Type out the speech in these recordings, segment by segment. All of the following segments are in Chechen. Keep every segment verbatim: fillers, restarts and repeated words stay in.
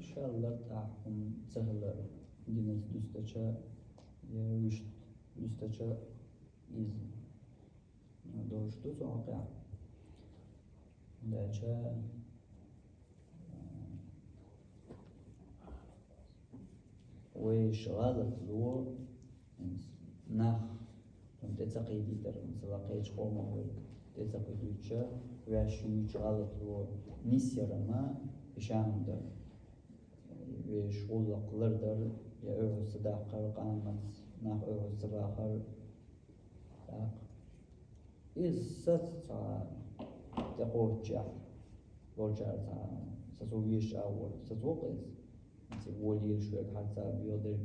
Шаллар тӀаккха хӀума ца хилар, динца дустача, я вуьшта дустача из. Долуш ду цу хьокъехь. Дача, а, вайша гӀалат ло, нах тӀе ца кхийдийтар, масала, кхечу къомах вай тӀе ца кхийдуьйтуша, ваьш юьйцуш гӀалат ло, нисъяр ма, и шахӀамда. Вешан гӀуллакх лардар, я оьгӀаз ца даккхар, къаманца нах оьгӀаз ца бахар. ТӀаккха иза саца цхьа тӀекхоччехь, болчара цхьа саца везаш агӀор, саца воккха иза. Цига вон лелаш верг, хьарца боьха дерг,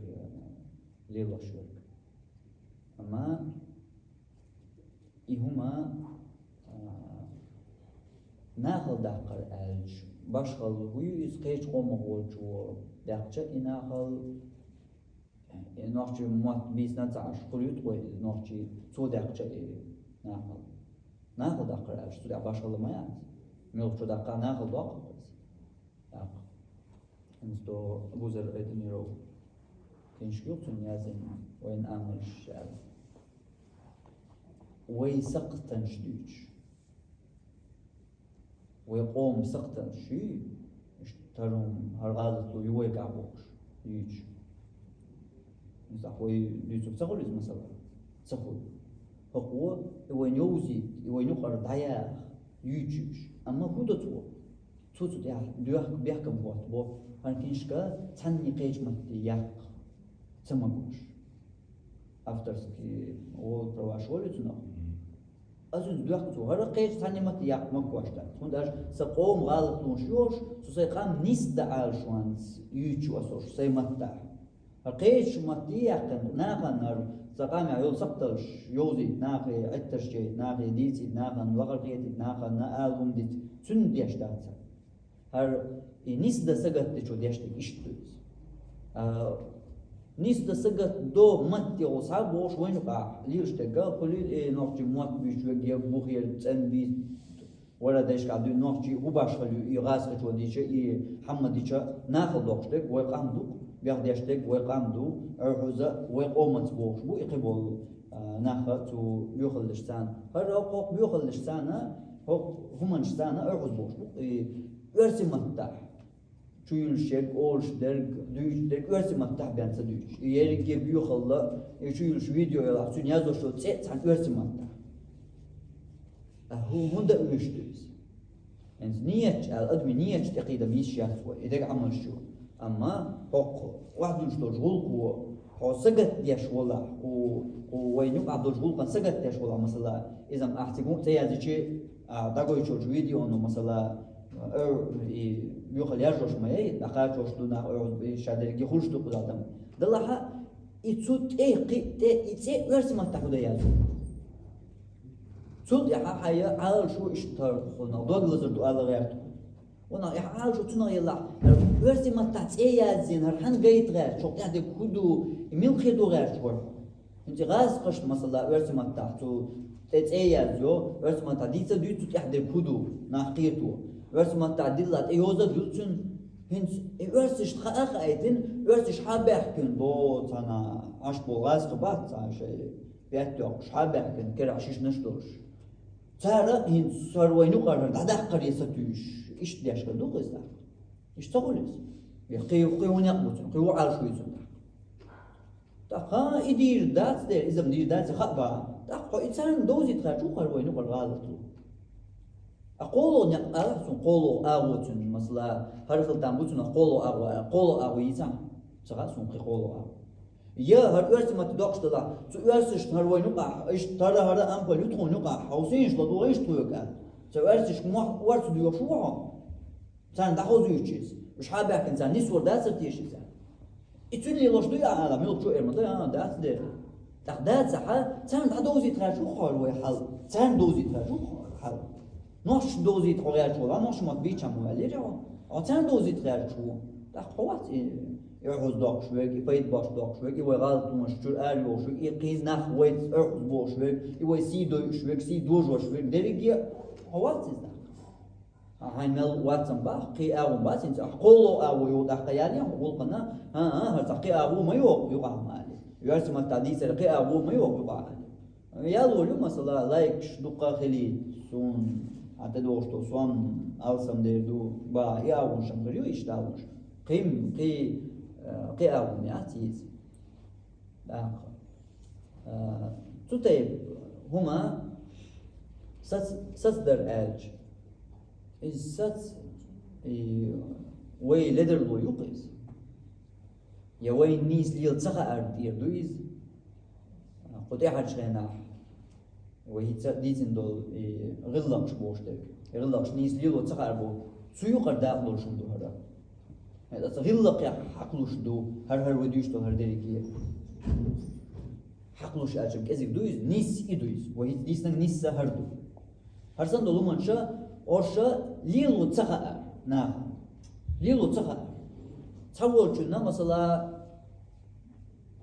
лелаш верг. Амма и хӀума, а, нахала даккхар аьлча, башхалла хӀу ю иза кхечу къомах волчо даьккхича и нахала, и нохчийн мотт бийцина ца Ӏаш, хуьлуьйту вай иза нохчийн, цо даьккхича и нахала. Нахала даккхар аьлча, цу тӀехь башхалла ма яц. Мелхо чу даккха нахала доккху иза. ТӀаккха. ХӀинца до Абузар Айтамиров книжка ю цунна яздина, вайна амалш аьлла. Вай сакхтанаш дуьйцуш. Вай къоман сакхтанаш ю, иштта хӀара хӀума, хӀара гӀалат ло ю вайгахь бохуш, дуьйцуш. Мисал, вай дуьйцург ца хуьлу иза, масала? Ца хуьлу. ХӀокхо и вайна йовзийта, и вайна юкъара дӀаяха, юьйцуш. Амма хӀун до цо? Цо цу тӀехь доьхка бехкам хӀоттабо, хӀара книжка цхьанне кхечу матте яккха ца магош. Авторский, о, праваш олу цунах. Мгм. Аса иза доьхка цо, хӀара кхечу цхьанне матте яккха магош дац. ХӀунда аьлча сан къоман гӀалат луш йолуш, со сайн къам нисдан Ӏалашонца юьйцуш аса уьш, сайн маттахь. ХӀара кхечу матте яьккхина, нахана хӀара сан къамехь йолу сакхталш йовзийта, нахе Ӏиттарш яйта, нахе дийцийта, нахана лахара кхетийта, нахана ала хӀума дита, цуьнан деш дац. ХӀара и нисдан сагатдечо деш дерг иштта ду иза. А, нисдан сагатдо матте гӀо схьа бохуш вайна юкъахь лелаш дерг, хуьлийла и нохчийн мотт буьйцуш верг, я бухера цӀанбийца, вара дайшкахь дуьйна нохчийн хӀун башхалла ю, и гӀазкхичо дийча, и хьамма дийча, нахала доккхуш дерг вай къам ду, бехдеш дерг вай къам ду, оьгӀаза вай къоманца бохуш бу и кхиболу, а, нах цу боьхаллаш царна. ХӀара хӀокху боьхаллаш царна, хӀокху хӀуманаш царна оьгӀаз бохуш бу, и оьрсийн маттахь чу юьллуш ерг, олуш дерг, дуьйцуш дерг оьрсийн маттахь бен ца дуьйцуш. И ерриге боьхалла, и чу юьллуш видео ялахь, цуьнан яздеш йолу цӀе а цхьаьна оьрсийн маттахь. Ткъа хӀу-, хӀунда а уьш ду иза? ХӀинца нийятча аьлла, адамийн нийятча тӀекхийдан йиш яц вай, и дерг Ӏамалш ю. Амма хӀокху охьадуьллуш долчу гӀуллакхо, хьо сагатдеш валахь, кху, кху вайна юкъахь долчу гӀуллакхана сагатдеш валахь, масала, иза-м ахь цига хӀума ца яздичи, а, дӀагойтучу видеоно, масала, э, и боьхалла яржош ма яй, дӀакхачош ду нах, э, и ша дерриге хуьлуш ду кхузахь адам. Делахь а, и цу тӀе кхин а тӀе, и цӀе оьрсийн маттахь хӀун дан яздо? Цул тӀаьхьа хьан я Ӏалашо иштта хӀара хьуна дог лазар ду ала гӀерта хьуна. Ванах, и Ӏалашо цунах елахь, хӀара оьрсийн маттахь цӀе яздина, хӀара хьанна гайта гӀерташ, хӀокху тӀехь дерг хӀун ду, и мила кхетадо гӀерташ вара хьо. ХӀинца и гӀазкхашна, масала, оьрсийн маттахь цу тӀе цӀе язйо, оьрсийн маттахь дийца дуьйцу, цу тӀехь дерг хӀун ду, нах кхето. Оьрсийн маттахь дилла тӀе йоза а дуьллу цуьнан. ХӀинца и оьрсашна хаа а хаийтина, оьрсаш хьа а баьхкина, бо, цхьана Ӏаш болу гӀазкхи бац, цхьана шайн бетта йоккхуш, хьа а баьхкина, керахь шишнаш а долуш. Цара а хӀинца хӀара вайна юкъара дӀадаккхаре сатуьйсуш, иштта деш хир ду-кх иза тӀаккха. Иштта ца хуьлу иза? Я кхин, кхин хӀун некъ бу цуьнан, кхин хӀун Ӏалашо ю цуьнан тӀаккха? ТӀаккха и дийр дац дера, иза-м дийр дац, и хаа бахьа. ТӀаккха хьо и царна довзийта гӀерташ ву хӀара вайна юкъара гӀалат ло. Ткъа кхоалгӀа некъ ала цунна, кхоалгӀа агӀо цуьнан, масала, хӀара хила там бу цунах кхоалгӀа агӀо, кхоалгӀа агӀо йийцахь, ца хаьа суна кхин кхоалгӀа агӀо. Я хӀара оьрсийн матте доккхуш делахь, цу оьрсашна хӀара вайна юкъахь, иштта хӀара-хӀара ампал ю тхуна юкъахь, хьо сийна ладогӀа иштта тхоьга аьлла. Цу оьрсашка мохь орца доьхуш ву хьо? Царна дӀахозуьйтуш иза. Уьш хьа а баьхкина, царна нисвар дацара теша иза? И цуьнан лелош дуй ахьа ала, муьлххачо а эр ма ду, а, дац дера. ТӀаккха дацахь, царна дӀадовзийта гӀерташ ву хӀара вай хьал, царна довзийта гӀерташ ву хӀара хьал. Нохчашна довзийта хьо гӀерташ валахь, нохчийн мотт бийцахь ма ваьллера хьо. Хьо царна довзийта гӀерташ ву. ТӀаккха хьо вац и, и оьгӀаз доккхуш верг, и пайда боцуш доккхуш верг, и вай гӀалатонаш чуьра ара йохуш верг, и кхин нах вайца оьгӀаз бохуш верг, и вай сий дойуш верг, сий дожош верг, дерриге а хьо вац иза нах. Хьайн мел вацам бах, кхы агӀо бац, хӀинца кхолло агӀо йогӀу тӀаккха яле, гӀулакхана, а, а, хӀара цхьа кхы агӀо ма йогӀу юкъахь мали. Версий маттахь дийцар кхы агӀо ма йогӀу юкъахь. Ял волу, масала, лайкаш дуккха а хилийта, суна, а, тӀедогӀуш долу сом алсам дер ду, баха, и агӀонаш хир ю иштта агӀонаш. Кхин, кхин, а, кхин агӀо яц иза. ТӀаккха. А, цу тайпа хӀума сац-, сацдар аьлча. Иза сац, и, вай ледарло ю-кх иза. Я вайна нийса лела ца хаар тӀера ду иза. Кху тӀаьхьарчу хенахь вай хӀинца дийцина долу и гӀиллакхаш бохуш дерг. И гӀиллакхаш нийса лело ца хаар боху. Цу юкъара дакъа долуш хӀума ду хӀара. ХӀинца гӀиллакхех хьакхалуш ду, хӀара-хӀара вай дуьйцуш долу хӀара дерриге. Хьакхалуш аьлча кӀезиг ду иза, нийса и ду иза. Вай хӀинца дийцинарг нийса хӀара ду. ХӀара санна долу хӀуманаш, оша лело ца хаар наха. Лело ца хаар. Цхьаволчунна, масала,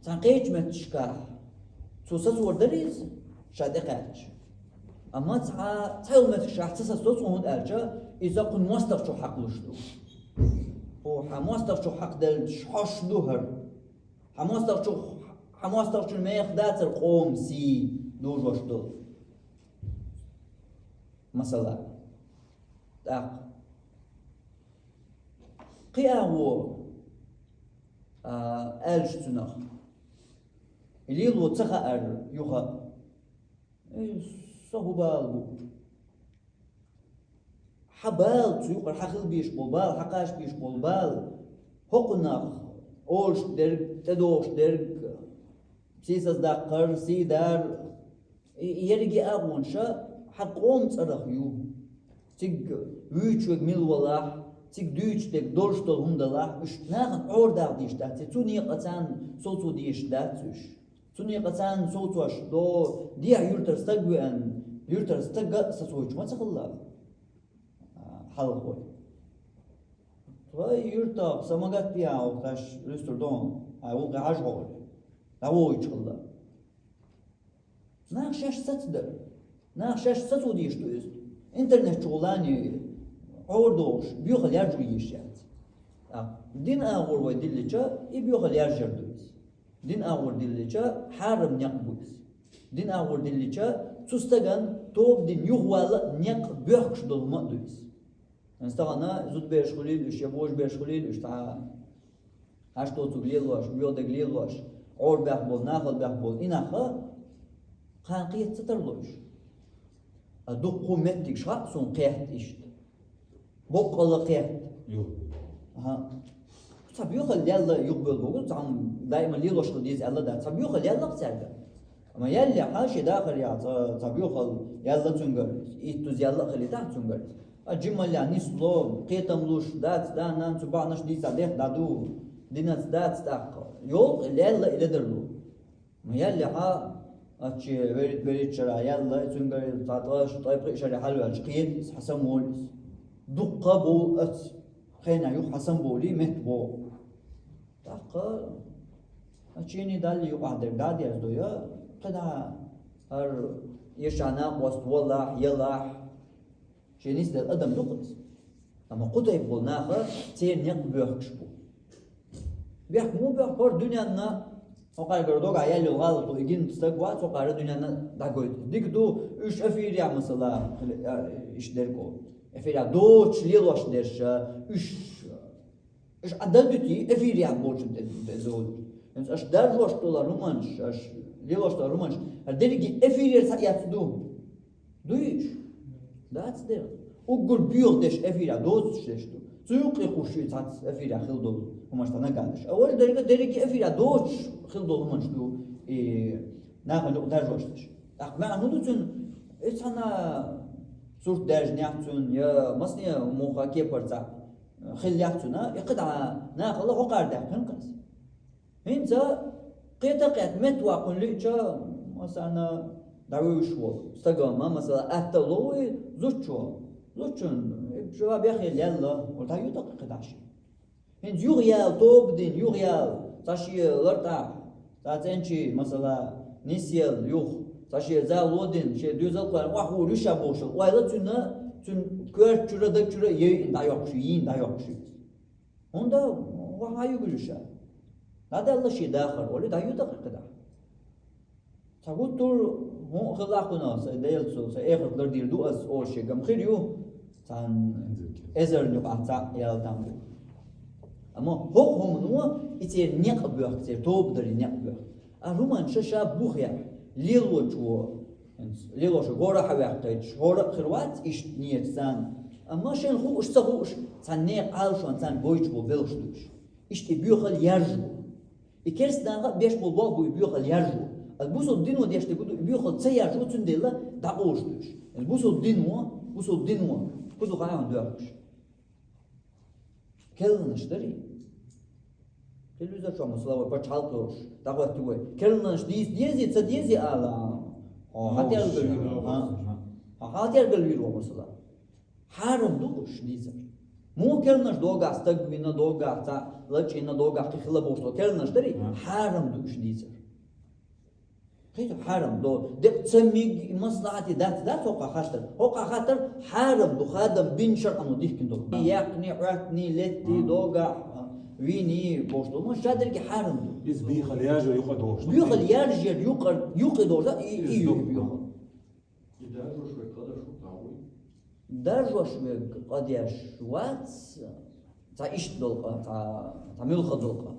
цхьана кхечу метташкахь цо сацор дара иза, ша тӀекхаьчча. Амма цхьа, цхьайолу метташкахь ца сацо цо, хӀунда аьлча иза кху мостагӀчух хьакхалуш ду. Кху хьан мостагӀчух хьакхаделлачух хьош ду хӀара. Хьан мостагӀчух, хьан мостагӀчун меха дацара къоман сий дужош долу. Масала, тӀаккха кхин агӀо, а, аьлча цунах, лело ца хаар юха, э, со хӀун бала бу? Хьан бала, цу юкъара хьан хила безаш болу бала, хьан кхача безаш болу бала, хӀокхунах олуш дерг, тӀедогӀуш дерг, сийсаздаккхар, сий дар, и ерриге агӀонаш хьан къоман цӀарах ю. Цига вуьйцуш верг мила валахь, цига дуьйцуш дерг долуш долу хӀума далахь, уьш нахана Ӏора даккха дезаш дац, цу некъаца совцо дезаш дац уьш. Цу некъаца совцош до, дехьа юьртара стаг веана, юьртара стага а сацойтуш ма ца хилла, а, хьалхой. Твой юьртах самагат яхьа, таш луьстур дон, ай, вукху хьажа хьо, дӀавойтуш хилла. Нах шаьш сацдар. Нах шаьш сацо дезаш ду иза. Интернет чу гӀулани Ӏора дохуш, боьхал яржо езаш яц. А, дин агӀор вай диллича, и боьхал яржар ду иза. Дин агӀор диллича, хьарам некъ бу иза. Дин агӀор диллича, цу стаган тоба дина юхавала а некъ боьхкуш долу хӀума а ду иза. Стагана зудбераш хуьлийла уьш, я божабераш хуьлийла уьш, цхьа хьашт доцург лелош, боьха дерг лелош, Ӏора баьхна болу, нахала баьхна болу, и нах кхана кхета ца тарло уьш. А дуккха меттигаш хаьа суна кхетта иштта. Боккъала кхетта. Ю. Аха. Цхьа боьхал яьлла юхабевлла боху, цхьа даима лелош хила деза аьлла дац. Цхьа боьхал яьлла-кх цаьрга. Амма яьллехь, шен дахарехь цхьа, цхьа боьхал яьлла цуьнгара, иттаза яьлла а хилийтахь цуьнгара. А жималлехь нисло, кхетам луш, дац, да, нана цу бахьанаш дийца дехьа дӀаду, динаца дац тӀаккха. Йолу-кх лелла и ледарло. Ма яьллехь, аччи верит-, берит шарахь яьлла, и цуьнгара цхьа ткъа, ткъе пхи шаре хьалаваьлча, кхета иза, хьан самаволу иза. Дуккха а бовлу аца, хенахь юха хьан самаволий, метта боху. ТӀаккха, а, чийний Далли юкъахь дерг дӀа а дерзадо, я кхидӀа хӀара ешан накъост валахь, ялахь, шен нисделла адам ду-кх иза. Амма кху тайпа болу наха церан некъ боьхкуш бу. Бехк муха боьхку, хӀора дуьненна, хӀокхаьргара догахь яьлла йолу гӀалат ду, и гина стаг вац, хӀокхара дуьненна дӀагойту. Дика ду, уьш эфирехь, масала, хила, а, иштта дерг олу. Эфирехь доцуш лелош дерш, уьш Аша Ӏа дан дуьтий, эфире ян болчун тӀе, тӀе зовлуш. ХӀинца аша даржош долу хӀуманаш, аша лелош долу хӀуманаш, хӀара дерриге эфирера схьаэцна ду. Дуй уьш? Дац дера. Уггар боьха деш эфирехь доцуш деш ду. Цу юккъе кхуьссуш ю цхьацца эфирехь хила долу хӀуманаш цхьа нагахь деш. А вай дерриге, дерриге эфирехь доцуш хила долу хӀуманаш ду, и нахана юкъа даржош деш. ТӀаккха маьӀна хӀун ду цуьнан? И цхьана сурт даьржинехь цуьнан, я масане муха кепара цхьа хиллехь цуьнан, и кхидӀа нахала хӀокхара даьккхина кхаьс. ХӀинца кхета а кхетта метта ваккхун лиъча, масарна дӀавуьйш волу стага ма, масала, атта ло вуй зудчо. Зудчун, и жоп бехъе лелла, вала дӀаюьту кхидӀа ши. ХӀинца юха яла тоба дина, юха яла, цхьа шен лартӀахь, цхьа цӀенчий, масала, нисъелла юха, цхьа шен зал ло дина, шен доьзал кхоьллина, охьахуур ю ша бохуш, ойла цуьнан, Цуьнан коьрта чуьра, даг чуьра йойина дӀайоккхуш ю, йийна дӀайоккхуш ю. ХӀунда? Ваха югуш ша. ДӀадаьлла шен дахар, олий, дӀаюда кхидӀа. Ца гуттар хӀун хилла кхунах, сан Делаца, сан эхарт лардийр ду ас, олуш шега-м хир ю, цхьана эзарна юкъахь цхьаъ ял там бу. Амма хӀокху хӀумано и церан некъ боьхку, церан тоба даран некъ боьхку. А хӀуманаш ша буха яхь, лелочо, лелоша хӀора а хьаваьккхича, хӀора а хир вац иштта нийса царна. Амма шайна хууш, ца хууш, цхьана некъа Ӏалашонца царна гойтуш болу белхаш ду уьш. Иштта и боьхалла яржо. И керстанаха а беш болу болх бу и боьхалла яржо. Аса бусалба дино деш дерг ду, и боьхалла ца яржо, цундела дӀакъовлуш ду уьш. Аса бусалба дино, бусалба дино, кху ду хьан доьхкуш? Керланаш дарий? Телевизор чохь масала вай пачхьалкх йолуш, дӀахӀоттий вай. Керланаш дийца дезий, ца дезий ала? Хьо хьан тергал вийр ву? Хьан тергал вийр ву масала? Хьарам ду уьш дийцар. Муха керланаш догахь стаг вина, догахь цхьаъ лачкъийна, догахь кхин хила бохуш долу керланаш дарий? Хьарам ду уьш дийцар. Кхин хьарам ду. Декъа ца миг, маслахьате дац, дац хӀокху хаттар. ХӀокху хаттар хьарам ду, хадам бина шаръано дихкина долу. Яьккхина, Ӏоьттина, летта, догахь, вийна бохуш долу. Ма ша дерриге хьарам ду. Иза боьхалла яржо юкъа долуш. Боьхалла яржо юкъа, юкъа долуш, и, и ю боьхалла. И даржош вай къа деш ву, тахуй? Даржош вай къа деш вац, цхьа иштта долу къа, цхьа, цхьа муьлхха долу къа.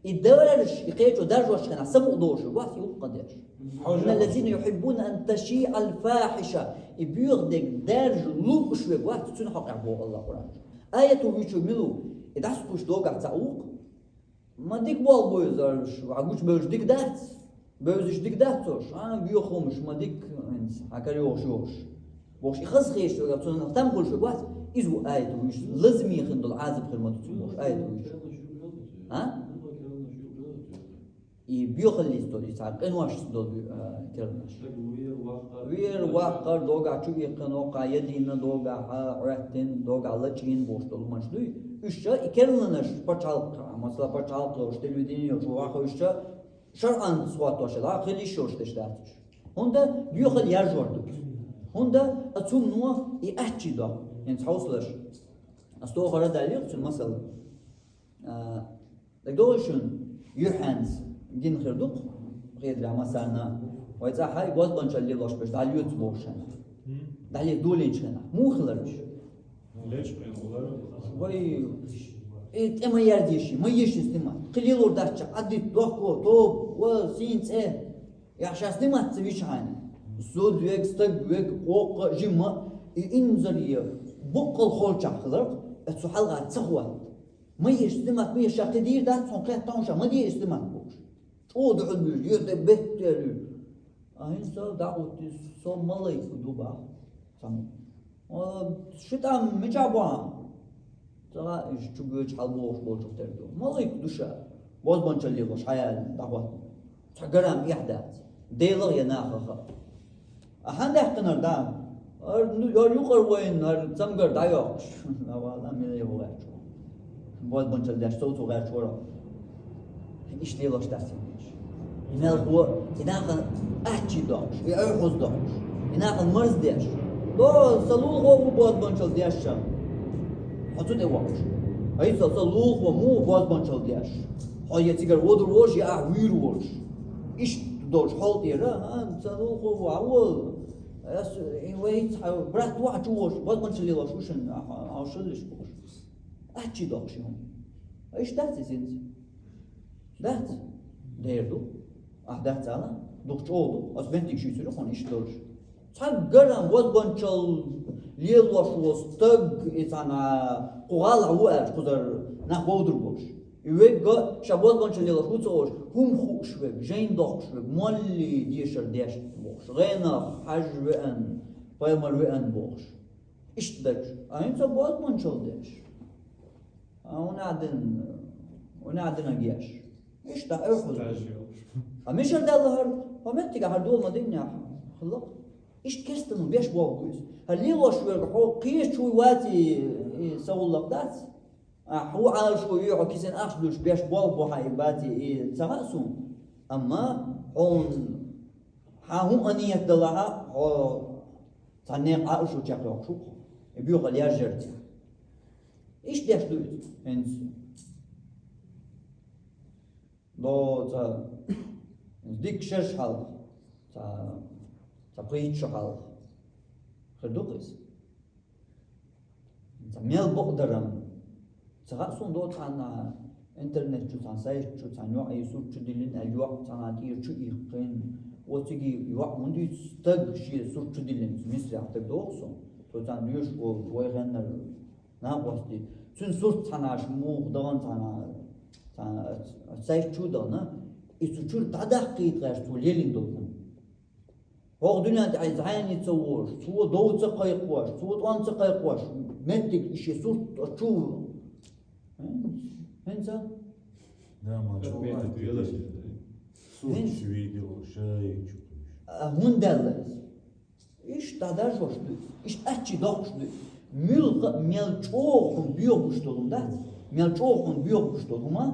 И даржаш, и кхечо даржош хенахь, самукъа долуш вац, юха къа деш. Хьо «Инна ллазина юхиббуна ан ташиъал фахиша». И боьха дерг даржа лууш верг вац, цуьнан хьокъехь боху Аллах Къуръан чу. Аят вуьйцу мила ву? И дӀасакхуьйсу догахь цхьаъ вукху. Ма дика болх бу иза, аьлла, ваьа гучубевлча дика дац? Бевзаш дика дац цо? Ша боьха хӀумаш ма дика, хӀинца хьан кара йогӀуш йогӀуш. Бохуш, и хаза хеташ верг, цунах там хуьлуш верг вац, иза ву аят вуьйш, лазаме хин долу Ӏазап хир ма ду цунна бохуш, аят вуьйш. А? И боьхаллица долу, и цхьа къиношца долу, а, керланаш. Вер ваккхар, догахь чу иккхина, кхаа ядийна, догахь Ӏоьттина, догахь лачкъийна бохуш долу хӀуманаш дуй. Уьш ша и керланаш пачхьалкх, масала, пачхьалкх йолуш, телевидение йолуш, ваха уьш ша шаръанца хӀоттош, а, хила йиш йолуш деш дац уьш. ХӀунда боьхалла яржор ду. ХӀунда а цунно и аттачий доккху. ХӀинца хьовсалаш. Ас тохара даллера цуьнан масал. А, дагадогӀий шуна, юьхьанца гина хир ду-кх, хедарехь массарна, вай цӀахь хьай бозбанчалла лелош берш дӀалоьцу бохуш хенахь. ДӀале долийначу хенахь. Муха хилар уьш? Вай, и тӀе ма ярзийша, ма еши снимать. Кхин лелор дац чохь, Ӏадитта, дохко, тоба, ва, сийна цӀе. Яхь ша снимать ца вичхьана. Зуда вег, стаг вег, къоккха а, жимма а, и инзаре буккъал холчахь хиларх, аса цу хьалха ца хӀотта. Ма еш снимать, ма еш, ша кхин дийр дац, хьуна кхетта хьуна ша, ма де и снимать бохуш. ЧӀогӀа дуьхьал буьйш, ер тӀе бетта луьйш. А хӀинца дӀахӀуттий, со малайк ду бах. Цхьамма. О, ши тӀам мичахь бу хьан? Ца хаьа, иза чу гоьдучу хьал бохуш болчух тера ду. Малайк ду ша. Бозбанчалла лелош хьаяьлла дӀахӀотта. Цхьа грамм эхь дац. Делах я нахах а. А хьан даьккхинарг, да? ХӀара, ну, хӀара юкъара вайна, хӀара цамгар дӀайоккхуш. Авала, мила йо гӀерташ. Бозбанчалла деш, цо цо гӀерташ вара. Иштта лелош дац и веш. И мелхо, и нахана аттачий доккхуш, и Ӏуьйхьуз доккхуш, и нахана марз деш. До, сан лулахо ву бозбанчалла деш ша. Хьо цу тӀе воккхуш. Ай, сан, сан лулахо муха бозбанчалла деш? Хьо я цигара водур волуш, я ахь вуьйр волуш. Иштта долуш хьол тӀера, а, сан лулахо ву, а, вол. Ас, и вай цхьа брат ву хьан чу волуш, бозбанчалла лелош ву шуна, а, а, а, шаллиш бохуш. Аттачий доккхуш и хӀума. Иштта дац иза хӀинца? Дац? Дера ду. Ахь дац ала? Дукха чӀогӀа ду. Ас бентиг шуьйцур ю хьуна иштта долуш. Цхьа грамм бозбанчалла лелош волу стаг, и цхьана кху гӀалахь ву аьлча, кхузара нах бовдур болуш. И вегга ша бозбанчалла лелош ву ца олуш, хӀума хууш вег, жайна доккхуш вег, молли дешар деш бохуш, гӀенах хьажа веана, пайхамар веана бохуш. Иштта дагаш. А хӀинца бозбанчалла деш. А, хӀун аьлла дина, хӀун аьлла динарг еш. Иштта, Ӏуьйхьуз. А мичара даьлла хӀара? Хьо меттигахь хӀара дола ма диннехь, хӀаллакх. Иштта керстанал беш болх бу иза. ХӀара лелош верг хьо кхечуьнга вац и, и са гӀуллакх дац. А, хьо Ӏалашо ве, хьо кисана ахча дуьллуш беш болх бу хьан и бац и, и ца хаьа суна. Амма хьуна хьан хӀун а ниет далахь а, хьо цхьа некъа Ӏалашо чекхйоккхуш ву-кх. И боьхал яжжар тӀехь. Иштта деш ду иза, хӀинца. До ца дика шераш хьалха, ца, ца пхийтта шу хьалха. Хир ду-кх иза. Ца мел бакъдарам. Ца хаьа суна до цхьана интернет чу, цхьана сайт чу, цхьана йоӀ и сурт чу диллина, аьлла йоӀ цхьана тӀера чу иккхина. Оцига йоӀ хӀунда ю стаг шен сурт чу диллина, Мисрехь стаг доху суна. Цо царна доьшуш волу вай хеннара накъостий. Цуьнан сурт цхьана аша муха дахана цхьана, цхьана сайт чу дахана, и цу чуьра дӀадаккхийта гӀерташ цо лелийна долу хӀума. ХӀокху дуьнен тӀехь иза хьенеца ца вожуш, цо дов ца кхайкхош, цо тӀом ца кхайкхош, меттиг и шен сурт чу. ХӀинца? Да, ма чу ваьлла. Сурт чу видео, шай чу. А, хӀунда аьлла иза? Иштта дӀадаржош ду иза, иштта аччи доккхуш ду иза. Муьлхха а мел чӀогӀа хьуна боьха гуш долу хӀума дац, мел чӀогӀа хьуна боьха гуш долу хӀума,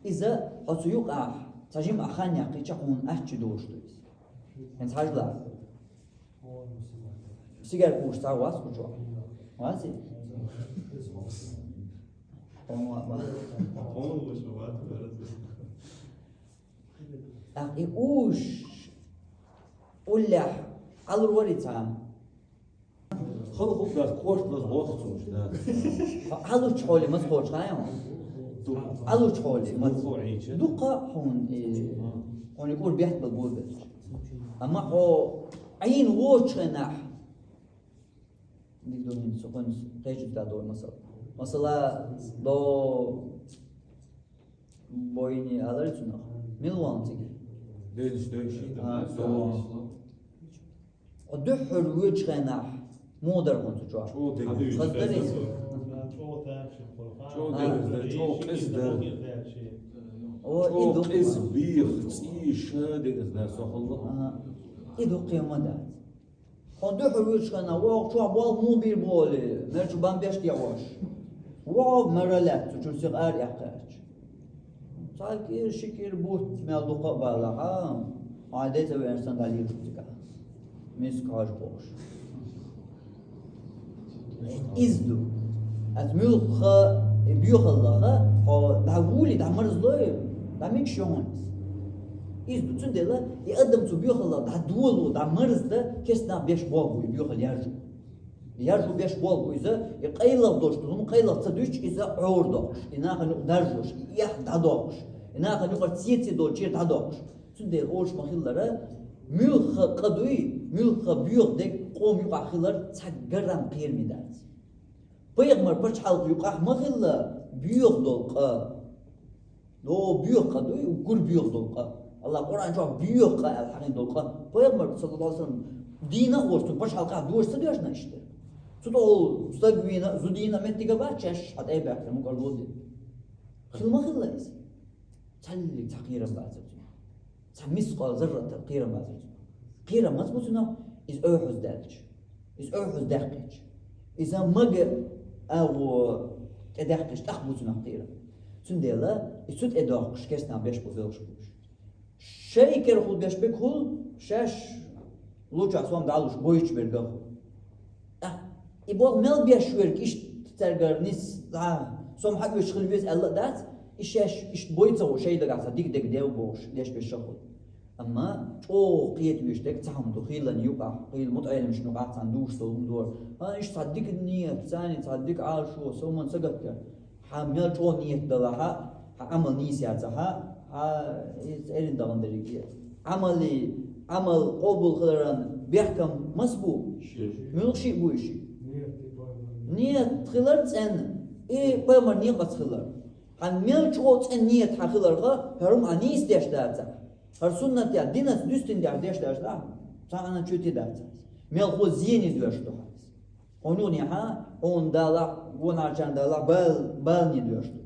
иза хьо цу юкъахь цхьа жимма хан яккхийча хьуна аччи долуш ду иза. ХӀинца хьажал. Сигар кхуш цхьа вац кху чохь? Вац и? ТӀаккха и уш уллехь Ӏалур вара и цхьа? Хала хӀума дац, корта лаза вохцуш дац. Хьо Ӏалучу хьоле маца кхочу хаьий хьуна? Ду. Ӏалучу хьоле маца? Ду кху Ӏийча. Дуккха хьуна, э, хьуна и кӀур бехк бала бу безаш. Амма хьо Ӏийна воцучу хенахь, дика ду хӀинца, со кхуьнца кхечуьнца да дора масала. Масала, до бойни алар цунах. Мила ван цига? Дойш, дойш. А, со. Хьо дуьххьара воьдучу хенахь муха дара хьуна цу чохь? ЧӀогӀа дегаза. Хаза дара иза? ЧӀогӀа дегаза, чӀогӀа къиза дара. О, и чӀогӀа ду. Къиза, беха, цӀийша дегаза дара, со хала. Ага. И ду кхин ма дац. Хьо дуьхьал вуьйцуш хенахь, вогӀу чохь болх муха бийр болу, мер чу бан беш дехьош. ВогӀу мара лаьтта, цу чуьра сиха ара эккхаьча. Цхьа кӀира, ши кӀира бутт мел дукха а балахь, хьайн ден ца веанчу санна дӀалийр ду цигахь. Миска хьожа бохуш. Иза ду. Аса муьлхха и боьхаллаха, хьо дӀавуьлий, дӀамарзлой, дӀамигаш ю хьуна иза. Иза ду. Цундела и адам цу боьхаллах дӀадоло, дӀамарзда, кестнах беш болх бу и боьхалла яржо. Яржо беш болх бу иза, и къайлаха долуш ду, хӀума къайлаха ца дуьтуш, иза Ӏора доккхуш, и нахана юкъа даржош, и эхь дӀадоккхуш, и нахана юкъара цеций долчера дӀадоккхуш. Цундела олуш ма-хиллара, муьлхха къа дуй, муьлхха боьха дерг къоман юкъахь хилар цхьа гарам кхераме дац. Пайхамар пачхьалкх юкъахь ма-хилла боьха долу къа. О, боьха къа дуй, уггар боьха долу къа. Аллах Къуръан чохь боьха къа аьлла хьахийна долу къа. Пайхамар, саллаллаху алейхи ва саллям, дийна а волуш, цуьнан пачхьалкхехь доьш ца доьшна иштта? Цу тӀехула стаг вийна, зуда йийна меттиг а бац, шаьш хьан тӀе а баьхкина, мукӀар ло дина. Хила ма-хилла иза. Цхьаллиг цхьа кхерам бацара цуьнан. Цхьа мискъал зарратал кхерам бацара цуьнан. Кхерам маца бу цуьнан? Иза оьхьаздаьлча. Иза оьхьаздаьккхича. Иза мага агӀо тӀедаьккхича, тӀаккха бу цуьнан кхерам. Цундела и цу тӀедоккхуш, кестнах беш бу белхаш бу уьш. Шайн керахула беш берг хӀума, шаьш лучахь сом дӀалуш бойтуш берг а хӀума. А, и болх мел беш верг иштта цаьргара нис, а, сом хьаоьцуш хила веза аьлла а дац, и шаьш иштта бой ца гӀо, шайн дагахь цхьа дика дерг дев бохуш, деш берш а хуьлу. Амма чӀогӀа кхета везаш дерг цхьа хӀума ду, хийлан юкъахь, хийла мутаӀеламашна юкъахь цхьана дуьйцуш долу хӀума дора. А, иштта цхьа дика ният, царна цхьа дика Ӏалашо, со хӀуманна сагатдара. Хьан мел чӀогӀа ният далахь а, хьан Ӏамал нийса яцахь а, хьан иза эрна дахана дерриг а. Ӏамали, Ӏамал къобал хиларан бехкам маса бу? Муьлха шиъ бу и шиъ? Ният хилар цӀена, и пайхамар некъаца хилар. Хьан мел чӀогӀа цӀена ният хьан хиларх, хӀара хӀума хьан нийса деш дацахь, хӀара суннат яц, динаца дуьстина деш деш дац, цхьа хьанан чуьти дац. Мелхо зене доьрзуш ду хьан иза. Хьуна юханехьа, хьуна далахь, гонахьарчарна далахь, бал-, балане доьрзуш ду.